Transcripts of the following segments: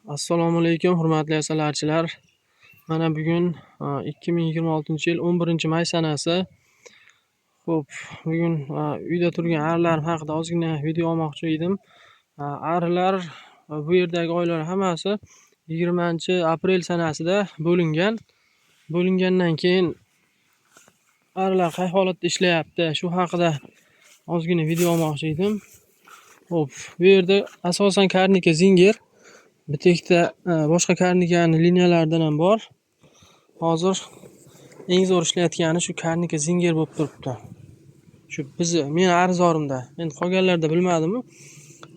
Assalomu alaykum, hurmatli asalarichilar. Mana bugun 2026-yil 11 may sanasi. Xo'p, bugun uyda turgan arilarim haqida ozgina video olmoqchi edim. Arilar bu yerdagi oilalar hammasi 20 aprel sanasida bo'lingan. Bo'lingandan keyin arilar qay holatda ishlayapti, shu haqida ozgina video olmoqchi edim. Xo'p, bu yerda asosan Karnika Zinger, bitta ikkita boshqa Karnikani liniyalaridan ham bor. Hozir eng zo'r ishlayotgani shu Karnika Zinger bo'lib turibdi. Shu bizni meni arizorimda. Endi qolganlarda bilmadim.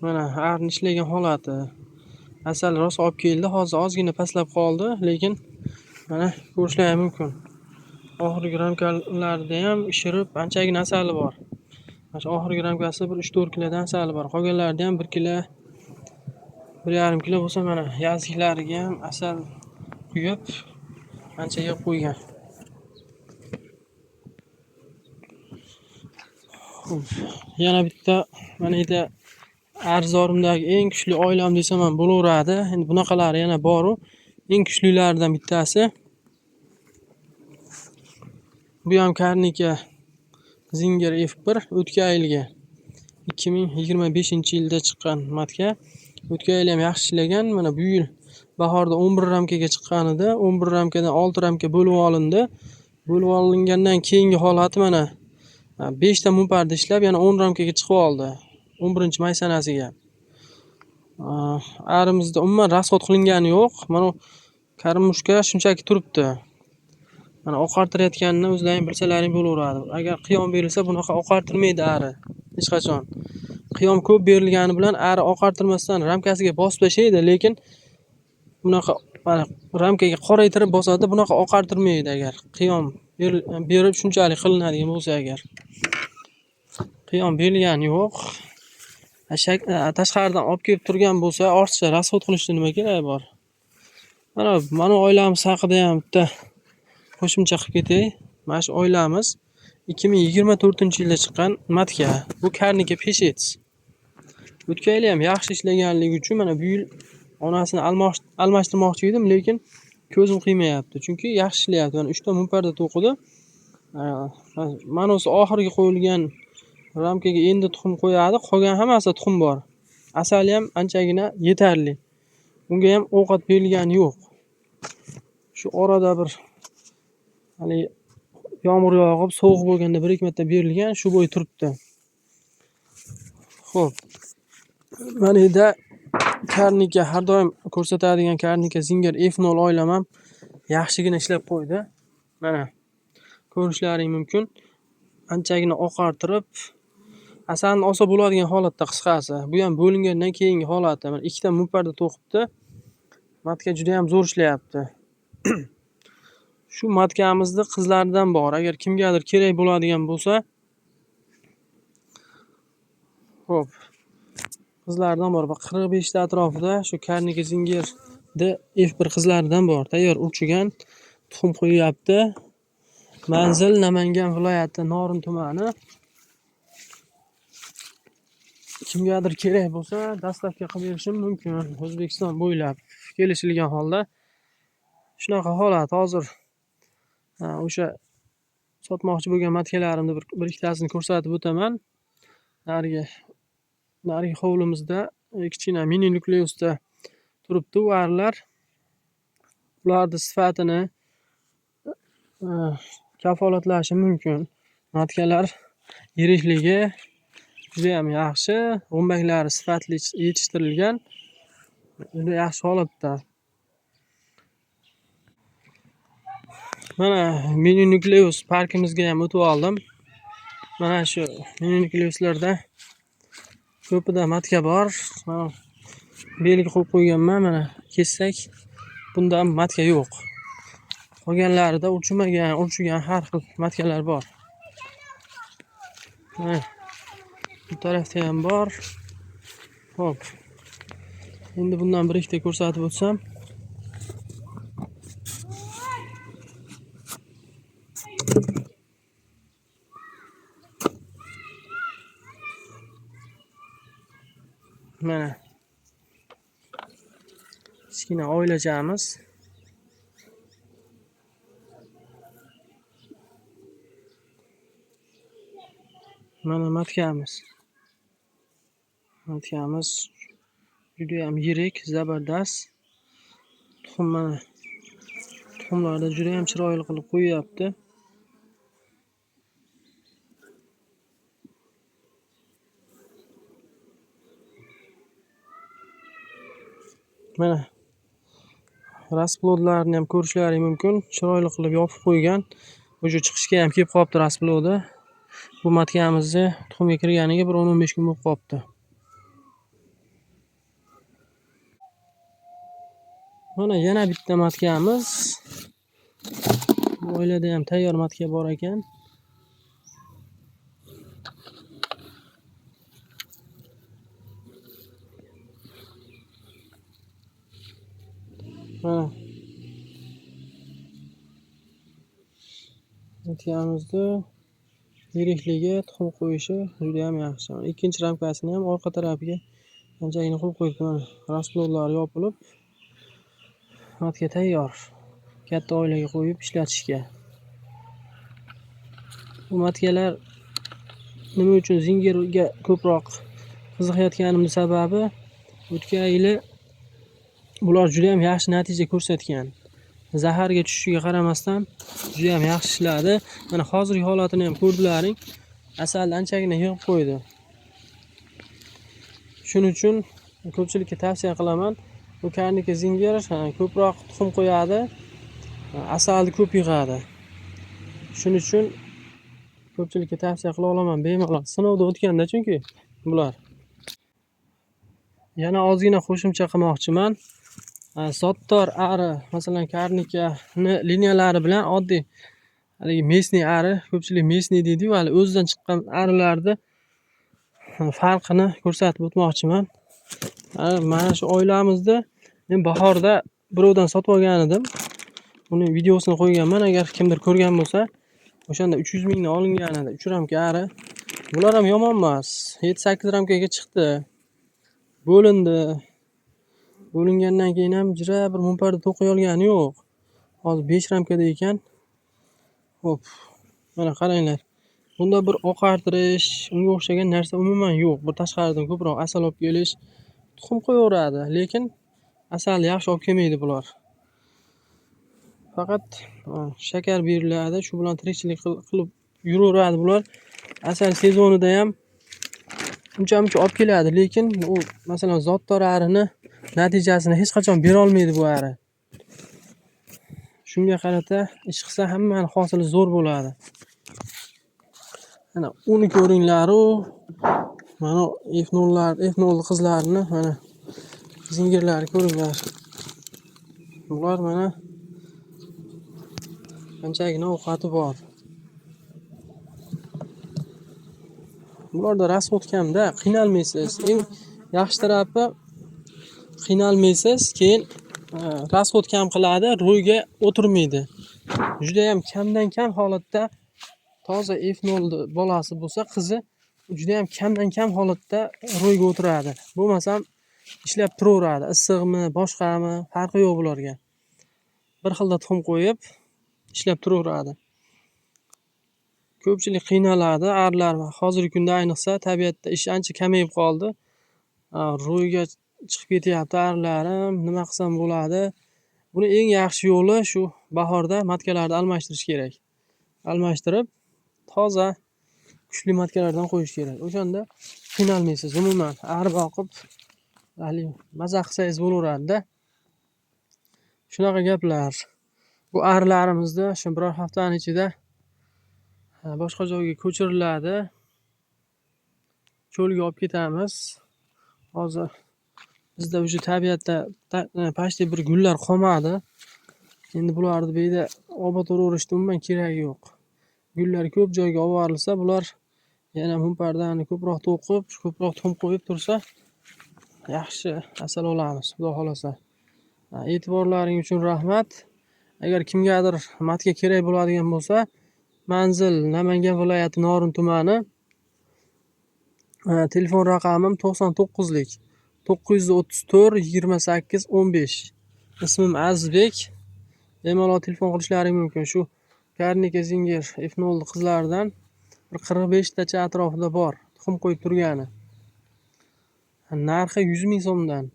Mana arini ishlagan holati. Asal rosa olib keldi. Hozir ozgina pastlab qoldi, lekin mana ko'rishlari mumkin. Oxirgi ramkalarda ham ishirib anchagina asali bor. Mana shu oxirgi ramkasi bir 3-4 kilodan asali bor. Qolganlarida ham 1 kilo, 1,5 kilo bo'lsa, mana yazliklariga ham asal quyib ancha yig'ib qo'ygan. Xo'p, yana bitta mana yerda arizorimdagi eng kuchli oilam desam ham bo'laveradi. Endi bunaqalari yana bor-u. Eng kuchlilaridan bittasi. Bu ham Karnika Zinger F1 o'tgan yilgi 2025-yilda chiqqan matka. O'tgan yil ham yaxshi ishlagan. Mana bu yil bahorda 11 ramkaga chiqqanida 11 ramkadan 6 ramka bo'lib olindi. Bo'lib olingandan keyingi holati mana 5 ta mumparda ishlab yana 10 ramkaga chiqib oldi. 11 may sanasiga. Arimizda umuman rasxod qilingani yo'q. Mana karmushka shunchaki turibdi. Mana oqartirayotganini o'zlaring bilsalaring bo'laveradi. Agar qiyom berilsa bunaqa oqartirmaydi ari hech qachon. Qiyom ko'p berilgani bilan ari oqartirmasdan ramkasiga bosib tashlaydi, lekin bunaqa mana ramkaga qoraytirib bosadi, bunaqa oqartirmaydi agar qiyom berib shunchalik qilinadigan bo'lsa agar. Qiyom berilgani yo'q. Tashqaridan olib kelib turgan bo'lsa, ortiqcha rasxod qilishni nima keragi bor? Mana oilamiz haqida ham bitta qo'shimcha qilib ketay. Mana shu oilamiz 2024-yilda chiqqan matka. Bu Karnika Peshets. O'tgan yili ham yaxshi ishlaganligi uchun mana bu yil onasini almashtirmoqchi edim, lekin ko'zim qiymayapti. Chunki yaxshi ishlayapti. Mana 3 ta mumparda to'qidi. Mana o'zi oxirgi qo'yilgan ramkaga endi tuxum qo'yadi, qolgan hammasi tuxum bor. Asali ham anchagina yetarli. Unga ham ovqat berilgani yo'q. Shu orada bir hali yomg'ir yog'ib, sovuq bo'lganda 1-2 marta berilgan, shu bo'yi turibdi. Xo'p. Mana yerda Karnika har doim ko'rsatadigan Karnika Zinger F0 oilam ham yaxshigina ishlab qo'ydi. Mana ko'rishlaring mumkin. Anchagina oqartirib, asalni olsa bo'ladigan holatda qisqasi. Bu ham bo'lingandan keyingi holati. Mana 2 ta mumparda to'qibdi. Matka juda ham zo'r ishlayapti. Shu matkamizni qizlaridan bor. Agar kimgadir kerak bo'ladigan bo'lsa, xo'p, qizlaridan bor. 45 ta atrofida shu Karnika Zingerda F1 qizlaridan bor. Tayyor urchigan, tuxum qo'yyapti. Manzil Namangan viloyati Norin tumani. Kimgadir kerak bo'lsa, dastlabki qilib berishim mumkin. O'zbekiston bo'ylab kelishilgan holda. Shunaqa holat hozir. O'sha sotmoqchi bo'lgan matkalarimni bir ikkitasini ko'rsatib o'taman. Narigi hovlimizda kichkina mini nukleusda turibdi u arilar. Ularni sifatini kafolatlashi mumkin. Matkalar yirikligi juda ham yaxshi, g'umbaklari sifatli yetishtirilgan, juda yaxshi holatda. Mana mini nukleus parkimizga ham o'tib oldim. Mana shu mini nukleuslarda ko'pida matka bor. Mana belgi qo'yib qo'yganman, mana kessak bunda ham matka yo'q. Qolganlarida urchimagan, urchigan har xil matkalar bor. Mana bu tarafda ham bor. Xo'p. Endi bundan bir ikkita ko'rsatib o'tsam. Mana Kichkina oilachamiz. Mana matkamiz. Matkamiz juda ham yirik, zabardast. Tuxum mana tuxumlarni juda ham chiroyli qilib qo'yyapti. Mana rasplodlarni ham ko'rishlaring mumkin. Chiroyli qilib yopib qo'ygan. O'sha chiqishga ham kelib qolibdi rasplodi. Bu matkamizni tuxumga kirganiga bir 10-15 kun bo'lib qolibdi. Mana yana bitta matkamiz. Bu oilada ham tayyor matka bor ekan. Mana matkamizni yirikligi, tuxum qo'yishi juda ham yaxshi. Ikkinchi ramkasini ham orqa tarafiga anchagina qo'yib qo'yibdi. Mana rasplodlar yopilib, matka tayyor. Katta oilaga qo'yib ishlatishga. Bu matkalar nima uchun Zingerga ko'proq qiziqayotganimning sababi, o'tgan yili bular juda ham yaxshi natija ko'rsatgan. Zaharga tushishiga qaramasdan juda ham yaxshi ishladi. Mana hozirgi holatini ham ko'rdilaring. Asalni anchagina yig'ib qo'ydi. Shuning uchun ko'pchilikka tavsiya qilaman. Bu Karnika Zinger ko'proq tuxum qo'yadi, asalni ko'p yig'adi. Shuning uchun ko'pchilikka tavsiya qila olaman bemalol. Sinovda o'tganda chunki bular. Yana ozgina qo'shimcha qilmoqchiman. Sottor ari, masalan, Karnikani liniyalari bilan oddiy haligi mesniy ari, ko'pchilik mesniy deydi-yu, hali o'zidan chiqqan arilarni farqini ko'rsatib o'tmoqchiman. Mana shu oilamizda men bahorda birovdan sotib olgan edim. Uni videosini qo'yganman, agar kimdir ko'rgan bo'lsa, o'shanda 300 mingdan olingan edi, 3 ramka ari. Bular ham yomon emas. 7-8 ramkaga chiqdi. Bo'lindi. Bo'lingandan keyin ham jira bir mumparda to'qiy olgani yo'q. Hozir 5 ramkada ekan. Xo'p, mana qaranglar. Bunda bir oqartirish, unga o'xshagan narsa umuman yo'q. Bir tashqaridan ko'proq asal olib kelish, tuxum qo'yaveradi, lekin asalni yaxshi olib kelmaydi bular. Faqat shakar beriladi, shu bilan tirikchilik qilib yuraveradi bular. Asal sezonida ham uncha-muncha olib keladi, lekin u masalan zotdor arini natijasini hech qachon bera olmaydi bu ari. Shunga qarata ish qilsa hammani hosili zo'r bo'ladi. Mana uni ko'ringlar-u, mana F0lar, F0 qizlarini, mana Zingerlarni ko'ringlar. Bular mana qanchagina ovqati bor. Bularda rasxod kamda, qiynalmaysiz. Eng yaxshi tarafi qiynalmaysiz, keyin rasxod kam qiladi, ro'yga o'tirmaydi. Juda ham kamdan kam holatda toza F0 bolasi bo'lsa, qizi juda ham kamdan kam holatda ro'yga o'tiradi. Bo'lmasam ishlab turaveradi. Issiqmi, boshqami, farqi yo'q bularga. Bir xilda tuxum qo'yib ishlab turaveradi. Ko'pchilik qiynaladi. Arilar hozirgi kunda ayniqsa tabiatda ish ancha kamayib qoldi. Ro'yga chiqib ketyapti arilarim, nima qilsam bo'ladi? Buni eng yaxshi yo'li shu bahorda matkalarni almashtirish kerak. Almashtirib, toza, kuchli matkalardan qo'yish kerak. O'shanda qiynalmaysiz umuman. Ari boqib, hali maza qilsangiz bo'laveradi-da. Shunaqa gaplar. Bu arilarimizni shu biror haftaning ichida boshqa joyga ko'chiriladi. Cho'lga olib ketamiz. Hozir bizda o'sha tabiatda почти bir gullar qolmadi. Endi bularni bu yerda obod uraverishni umuman keragi yo'q. Gullar ko'p joyga olib borilsa, bular yana mumpardan ko'proq to'qib, ko'proq tuxum qo'yib tursa, yaxshi asal olamiz, Xudo xolasa. E'tiborlaring uchun rahmat. Agar kimgadir matka kerak bo'ladigan bo'lsa, manzil Namangan viloyati Norin tumani. Telefon raqamim 99lik 934 28 15. Ismim Azizbek. Bemalol telefon qilishlaring mumkin. Shu Karnika Zinger F0 qizlaridan bir 45 tacha atrofida bor, tuxum qo'yib turgani. Narxi 100 ming so'mdan.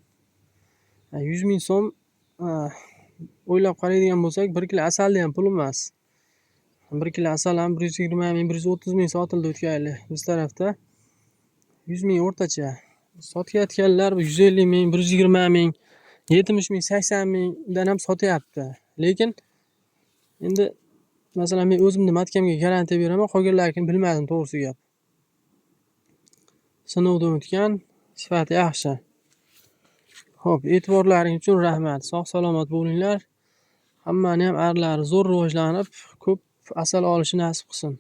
100 ming so'm, o'ylab qaraydigan bo'lsak, 1 kilo asalni ham puli emas. 1 kilo asal ham 120 ming, 130 ming sotildi o'tgan yili biz tarafda. 100 ming o'rtacha. Sotayotganlar 150 ming, 120 ming, 70 ming, 80 mingdan ham sotyapti. Lekin endi masalan men o'zimni matkamga garantiya beraman, qolganlarnikini bilmadim, to'g'risi gap. Sinovdan o'tgan, sifati yaxshi. Xo'p, e'tiborlaring uchun rahmat. Sog' salomat bo'linglar. Hammani ham arilari zo'r rivojlanib, ko'p asal olishi nasib qilsin.